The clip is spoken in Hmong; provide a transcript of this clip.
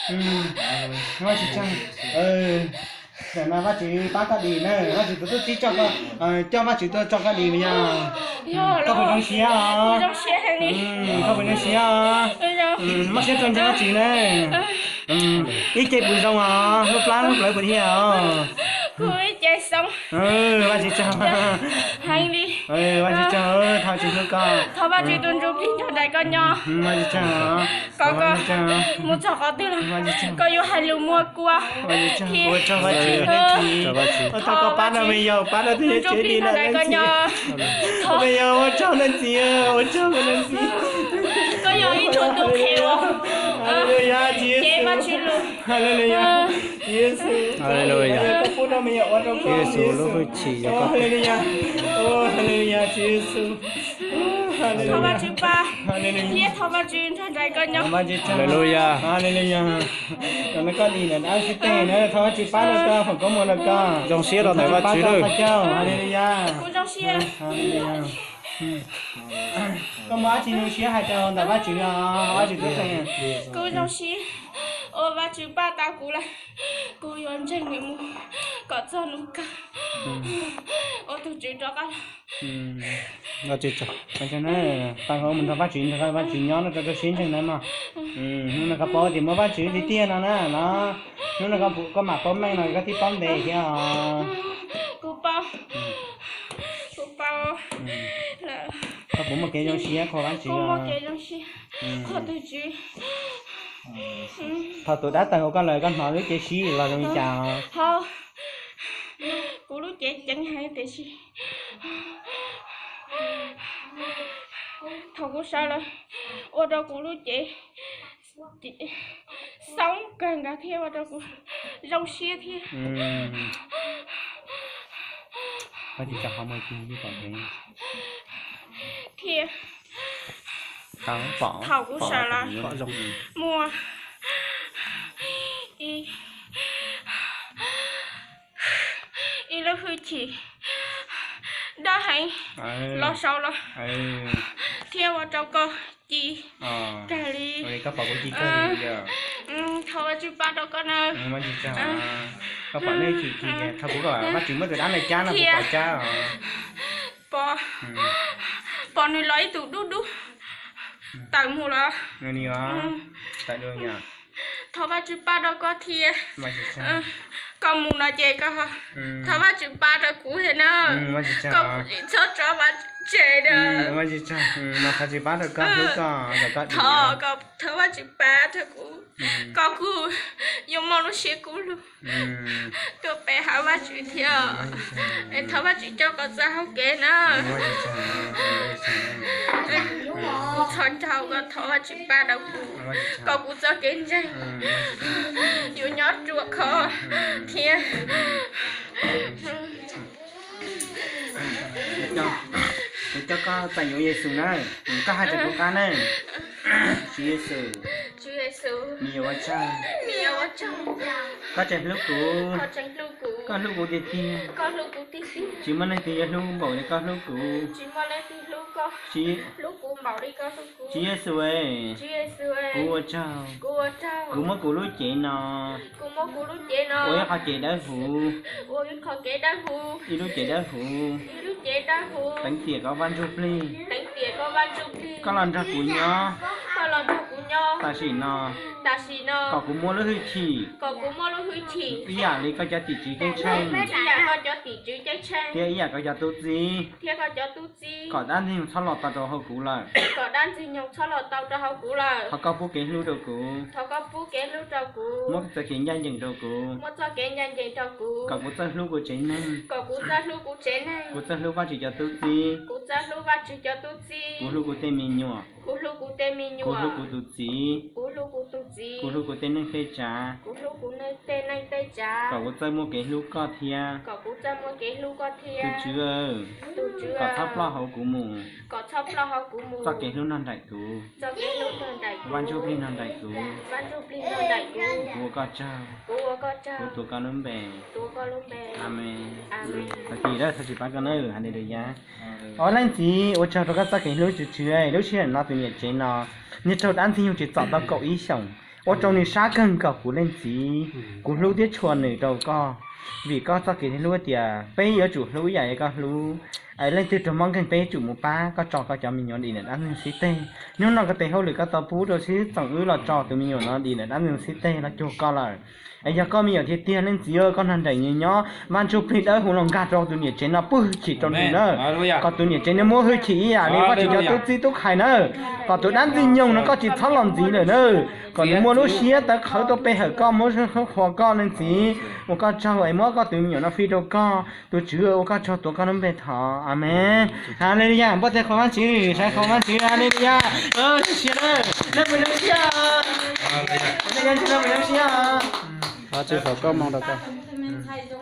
Vaj Tswv tsaug, ntawm no Vaj Tswv pab koj dim na, Vaj Tswv tus tub txib coj koj, coj Vaj Tswv tuaj tso koj dim mas yog koj puas zoo siab os? Koj puas zoo siab os? Muaj siab txog ntseeg Vaj Tswv na. Ib ce puas zoo os? Lub plab lub plawv puas dhia os? Vaj Tswv tsaug, Vaj Tswv tsaug, thov Vaj Tswv hlub koj. Thov Vaj Tswv tus ntsuj plig nrog nraim koj nyob. Vaj Tswv tsaug, kom koj mus txog qhov twg los koj yuav hais lus muaj kuab thiab. Ua tsaug Vaj Tswv, ua tsaug koj pab rau me yau, pab rau tus ntsuj plig nrog nraim koj nyob. Me yau ua tsaug leej txiv, ua tsaug koj leej txiv. Koj yog ib tug tub qhe uas cev Vaj Tswv lus. Haleluya, Tswv Yexus, Haleluya, koj pub rau me yau ua rau koj, Tswv Yexus lub hwj chim yog koj. Haleluya, Tswv Yexus. Thov Vaj Tswv pab thiab thov Vaj Tswv nrog nraim koj nyob. Haleluya, Haleluya. Koj dim ntawm dab xib teg na, thov Vaj Tswv pab rau koj, foom koob hmoov rau koj. Zoo siab rau ntawm Vaj Tswv lawm. Haleluya, kuv zoo siab. Koj muaj dab tsi zoo siab hais rau ntawm Vaj Tswv os, Vaj Tswv tub tseeg? Kuv zoo siab uas Vaj Tswv pab tau kuv lawm, kuv yuav ntseeg nws mus kom txog hnub kawg. Ua tus Tswv rov qab los. Tau mus nrog Vaj Tswv, nrog Vaj Tswv nyob no rau rau siab ntseeg na mog. Hnub no koj paub tias muaj Vaj Tswv tiag tiag no na los, hnub no koj mam paub meej no koj thiaj paub ntev thiab os. Kuv paub, kuv paub. Koj puas muaj kev zoo siab qhuas Vaj Tswv? Kuv muaj kev zoo siab qhuas tus Tswv. Thaum tus dab tawg hauv koj lawm koj hnov lub cev sib los zoo li cas? Ho, kuv lub cev ceev heev tiam sis thaum kuv sawv lawm ua rau kuv lub cev xoob kawg nkaus thiab ua rau kuv zoo siab thiab. Thiab thaum kuv sawv lawm muaj ib, ib lub hwj chim dawb heev los saud los thiab ua rau koj ci kawg li. Thov Vaj Tswv pab rau koj na. Thiab pom nws los ib tug dub dub tawm mus lawm. Thov Vaj Tswv pab rau koj thiab. Koj mus no ces koj, thov Vaj Tswv pab rau kuv thiab na. Koj tsis txhob tso Vaj Tswv tseg na. Thov Vaj Tswv pab rau kuv, koj kuj yuav muaj lub siab kub lug tuaj pe hawm Vaj Tswv thiab. Thov Vaj Tswv coj koj txoj hau kev na. Kuv txhos nraug koj, thov Vaj Tswv pab rau kuv, kom kuv txoj kev ntseeg yuav nyob ruaj khov thiab. Kuv coj koj txais yuav Yexus na. Koj hais rau kuv qab na. Tswv Yexus, me nyuam ua tsaug, koj tseem hlub kuv, koj hlub kuv tiag tiag. Tsis muaj leej twg yuav hlub npaum li koj hlub kuv. Tswv Yexus, kuv ua tsaug, kuv muab kuv lub cev no ua ib qho kev dawb huv, ib lub cev dawb huv, teev tiam koj Vaj Ntsuj Plig, koj los nrog kuv nyob tam sim no, kom kuv muaj lub hwj chim ib yam li koj cov tim tswv ceeb tsheej thiab ib yam koj cov tub txib, kom dab ntxwg nyoog txhob los tau rau hauv kuv lawm. Thov koj pub kev hlub rau kuv, muab txoj kev ncaj ncees rau kuv, kom kuv txawj hlub kuv tsev neeg, kuv txawj hlub Vaj Tswv cov tub txib, kuv hlub kuv tej me nyuam, kuv hlub kuv tus txiv, kuv hlub kuv tej neeg tej tsav, kom kuv txawj muaj kev hlub koj thiab. Tus Tswv, kom txhob ploj hauv kuv mus txoj kev hlub nrog nraim kuv, Vaj Ntsuj Plig nrog nraim kuv. Kuv ua koj tsaug, kuv tuav koj lub npe. Amees. Tag kis thov Vaj Tswv pab koj na, haleluya. Ob leej txiv, ua tsaug rau koj txoj kev hlub Tswv Tswv. Lub sij hawm no tus niam tsev no nws raug dab ntxwg nyoog tsim txom tau kaum ib xyoos. Ua rau nws sab kawg nkaus kuv leej txiv, kuv hlub thiab tshua nws rau koj, vim koj txoj kev hlub tias peb yuav tsum hlub ib yam li koj hlub. Leej twg raug mob nkeeg peb yuav tsum mus pab, koj tso koj cov me nyuam dim ntawm dab ntxwg xib teg. Hnub no koj tes hauj lwm koj tau pub rau xib txoom wb los tso tus me nyuam no dim ntawm dab ntxwg xib teg los cuag koj lawm. Es yog koj me nyuam tiag tiag leej txiv, koj nrog nraim nws nyob, Vaj Ntsujplig dawb huv los nkag rau tus niam tsev no pub hwj chim rau nws na. Kom tus niam tsev no muaj hwj chim ib yam li koj tsis cov tub txib tub qhais na. Kom tus dab ntxwg nyoog no koj tsis txhob los ntxiv lawm na. Kom nws muaj lub siab tawv qhawv tuaj pe hawm koj, muab qhuas koj leej txiv. Ua koj tsaug es muab koj tus me nyuam no fij rau koj. Tus Tswv ua koj tsaug, tuav koj lub npe thov. Amees. Haleluyas, npaj tes qhuas Vaj Tswv, saib qhuas Vaj Tswv, haleluyas. Ua tsaug ntau, nej puas zoo siab? Nej puas zoo siab? Ua tsaug ntau, nej puas zoo siab?